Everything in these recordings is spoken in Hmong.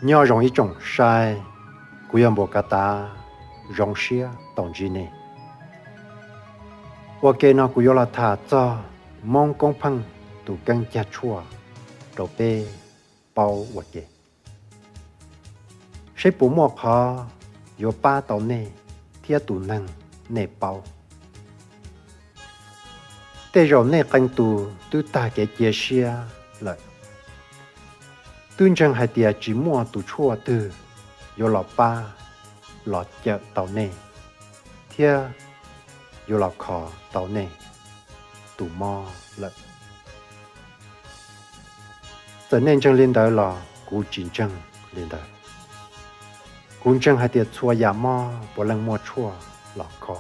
Nyob zoo ib tsoom saib, kuv yog Npuas Kav Tav, zoo siab tau ntsib nej. Ua ke no kuv yuav los tham txog Moob Koob Pheej tus keeb cag tshuaj rau peb paub ua ke, seb puas muaj qhov yuav pab tau nej thiab tus neeg nej paub. Tej zaum nej qee tus twb tag kev cia siab lawm, twb ntseeg hais tias tsis muaj tus tshuaj twg yuav los pab, los cawm tau nej, thiab yuav los kho tau nej tus mob lawm. Txawm nej ntseeg li ntawd los kuv tsis ntseeg li ntawd. Kuv ntseeg hais tias txhua yam mob puav leej muaj tshuaj los kho,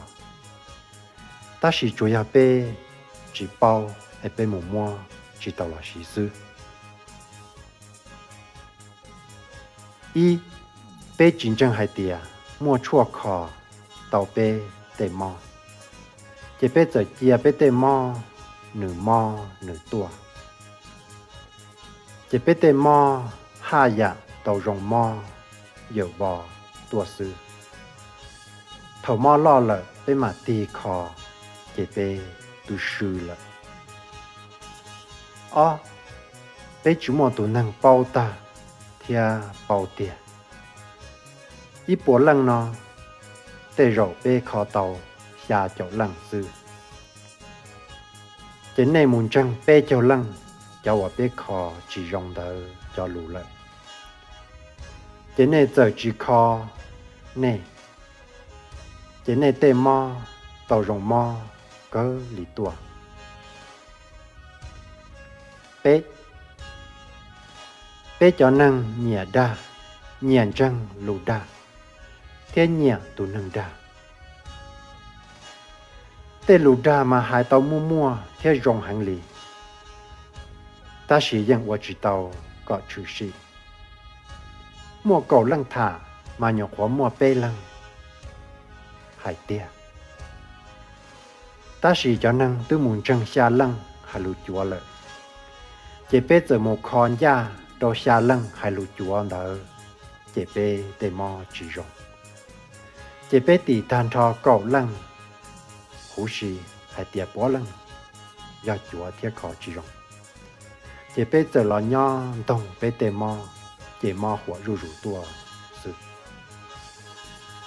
tab sis tsuas yog peb tsis paub es peb mus muab tsis tau los siv xwb. Ib, peb tsis ntseeg hais tias muaj tshuaj kho tau peb tej mob, ces peb txawm cia peb tej mob nws mob nws tuaj, ces peb tej mob haj yam tau zoo mob yawm vos tuaj xwb. Thaum mob loj lawm peb mam tig kho, ces peb twb swb lawm. Ob, peb tsis muaj tus neeg paub tag thiab paub tiag. Ib puas leej no, tej zaum peb kho tau xya caum leej xwb, ces nej mus ntseeg peb caug leej cov uas peb kho tsis zoo ntawd cov lus lawm, ces nej txawm tsis kho nej, ces nej tej mob tau zoo mob kawg li tuaj. Peb, peb cov neeg nyiam dag, nyiam ntseeg lus dag, thiab nyiam tus neeg dag. Tej lus dag mas hais tau muaj muaj thiab zoo heev li, tab sis yeej ua tsis tau kom tshwm sim. Muaj kaum leej tham mas nyuam qhuav muaj peb leeg hais tiag. Tab sis cov neeg twb mus ntseeg xya leej hais lus cuav lawm, ces peb txawm mus kho ncaj rau xya leej hais lus cuav ntawd, ces peb tej mob tsis zoo. Ces peb tim tag nrho kaum leej huv si hais tias puav leej yog cuav thiab kho tsis zoo. Ces peb txawm los nyob ntoog peb tej mob, ces mob huam zuj zus tuaj xwb.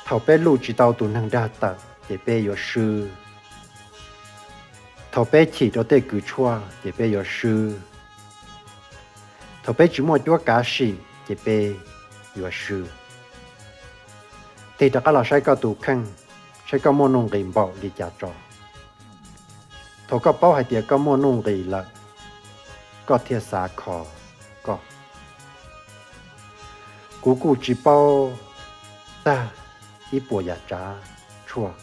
Thaum peb luj tsis tau tus neeg dag tawm ces peb yuav swb. Thaum peb chim rau tej kws tshuaj ces peb yuav swb. Thaum peb tsis muaj cuab kav sim ces peb yuav swb. Tig rov qab los saib koj tus kheej, saib koj muaj nuj nqis npaum li cas tso. Thaum koj paub hais tias koj muaj nuj nqis lawm, koj thiaj xav kho koj. Kuv kuj tsis paub tag ib puas yam tsav tshuaj,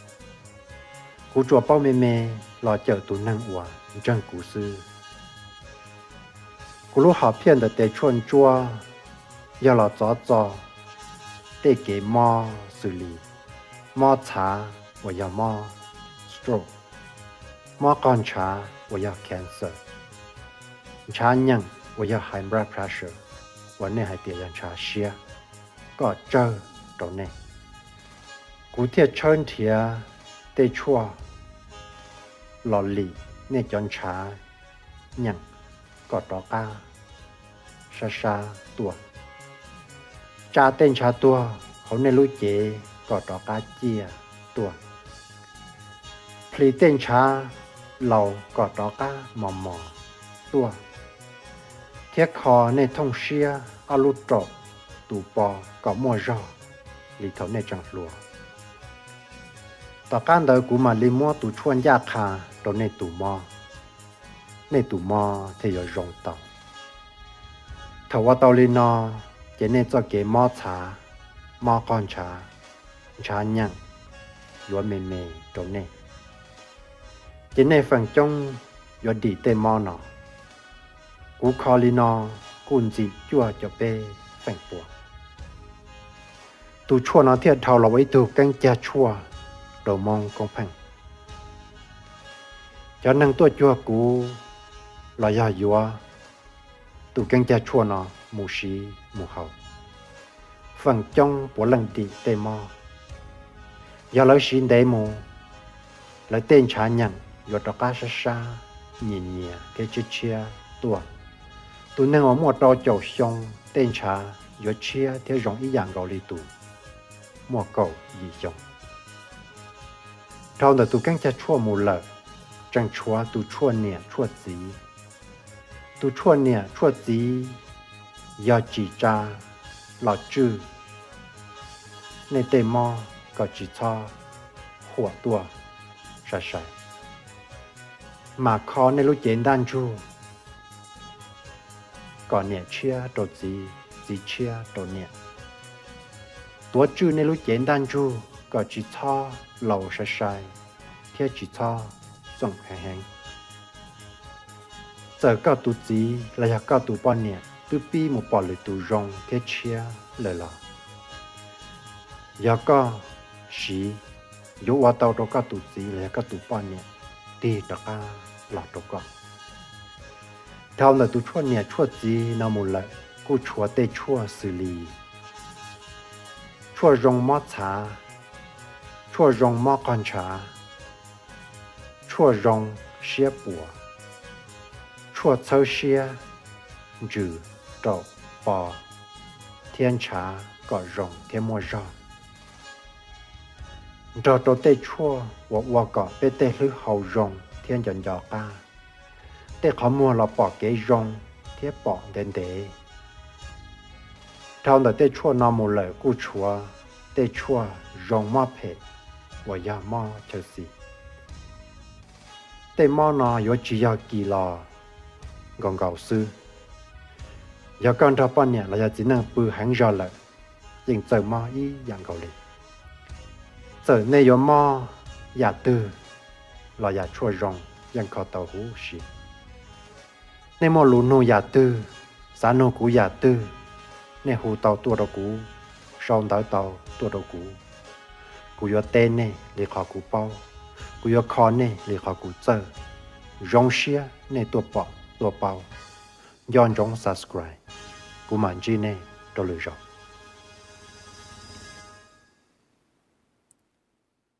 kuv tsuas paub me me los cawm tus neeg uas ntseeg kuv xwb. Kuv lub hom phiaj ntawm tes tshuaj ntsuab yog los txov txo tej kev mob xws li mob txhav uas yog mob stroke, mob qog ntshav uas yog cancer, ntshav nyeem uas yog high blood pressure, uas nej hais tias yog ntshav siab, kom tsawg rau nej. Kuv thiaj tshawb nrhiav tej tshuaj los lim nej cov ntshav nyeem kom rov qab sab sab tuaj, tsa tej ntshav tuag hauv nej lub cev kom rov qab ciaj tuaj, plhis tej ntshav laus kom rov qab mos mos tuaj, thiab kho nej thooj siab ob lub raum tus po kom muaj zog li thaum nej tseem hluas. Tom qab ntawd kuv mam li muab tus tshuaj ncaj qha rau nej tus mob, nej tus mob thiaj yuav zoo tau. Thaum ua tau li no, ces nej txoj kev mob txhav, mob qog ntshav, ntshav nyeem yuav me me rau nej, ces nej feem coob yuav dim tej mob no. Kuv kho li no kuj ntxim cuaj caum peb feem pua. Tus tshuaj no thiaj dhau los ua ib tug keeb cag tshuaj rau Moob Koob Pheej. Cov neeg tuaj cuag kuv los yog yuav tus keeb cag tshuaj no mus siv mus haus, Feem coob puav leej dim tej mob. Yog lawv siv ntev mus, lawv tej ntshav nyeem yuav rov qab sab sab, nyias nyias thiab tshiab tshiab tuaj. Tus neeg uas muaj rau caum xyoo, tej ntshav yuav tshiab thiab zoo ib yam nkaus li tus muaj kaum yim xyoo. Dhau ntawm tus keeb cag tshuaj mus lawm, tseem tshuav tus tshuaj niam tshuaj txiv. Tus tshuaj niam tshuaj txiv yog tsim tsa los tswj nej tej mob kom tsis txhob huam tuaj sai sai. Mam kho nej lub cev ntaj ntsug kom niam tshiab rau txiv, txiv tshiab rau niam. Tuav tswj nej lub cev ntaj ntsug kom tsis txhob laus sai sai thiab tsis txhob txoom heev heev. Txawm koj tus txiv los yog koj tus poj niam twb pib mus pom lwm tus zoo thiab tshiab lawm los, yog koj siv, yuav ua tau rau koj tus txiv los yog koj tus poj niam tig rov qab los rau koj. Dhau ntawm tus tshuaj niam tshuaj txiv no mus lawm, kuj tshuav tej tshuaj xws li tshuaj zoo mob txhav, tshuaj zoo mob qog ntshav, tshuaj zoo siab puas, tshuaj txhawb siab ntsws raum po thiab ntshav kom zoo thiab muaj zog, nrog rau tej tshuaj uas ua kom peb tej hlwb hau zoo thiab nco nco qab, tej qhov muag los pom kev zoo thiab pom ntev ntev. Dhau ntawm tej tshuaj no mus lawm kuj tshuav tej tshuaj zoo mob phem uas yog mob chaw xis. Tej mob no yuav tsis yog kis los nkaus nkaus xwb. Yog koj nrog poj niam los yog txiv neej pw heev zog lawm, yeej txawj mob ib yam nkaus li. Txawm nej yuav mob yam twg los yam tshuaj zoo yeej kho tau huv si. Nej muaj lus nug yam twg, xav nug kuv yam twg, nej hu tau tuaj rau kuv, sau ntawv tau tuaj rau kuv. Kuv yuav teb nej li qhov kuv paub, kuv yuav kho nej li qhov kuv txawj. Zoo siab nej tuaj pom tuaj paub. Nco ntsoov subscribe, kuv mam ntsib nej rau lwm zaus.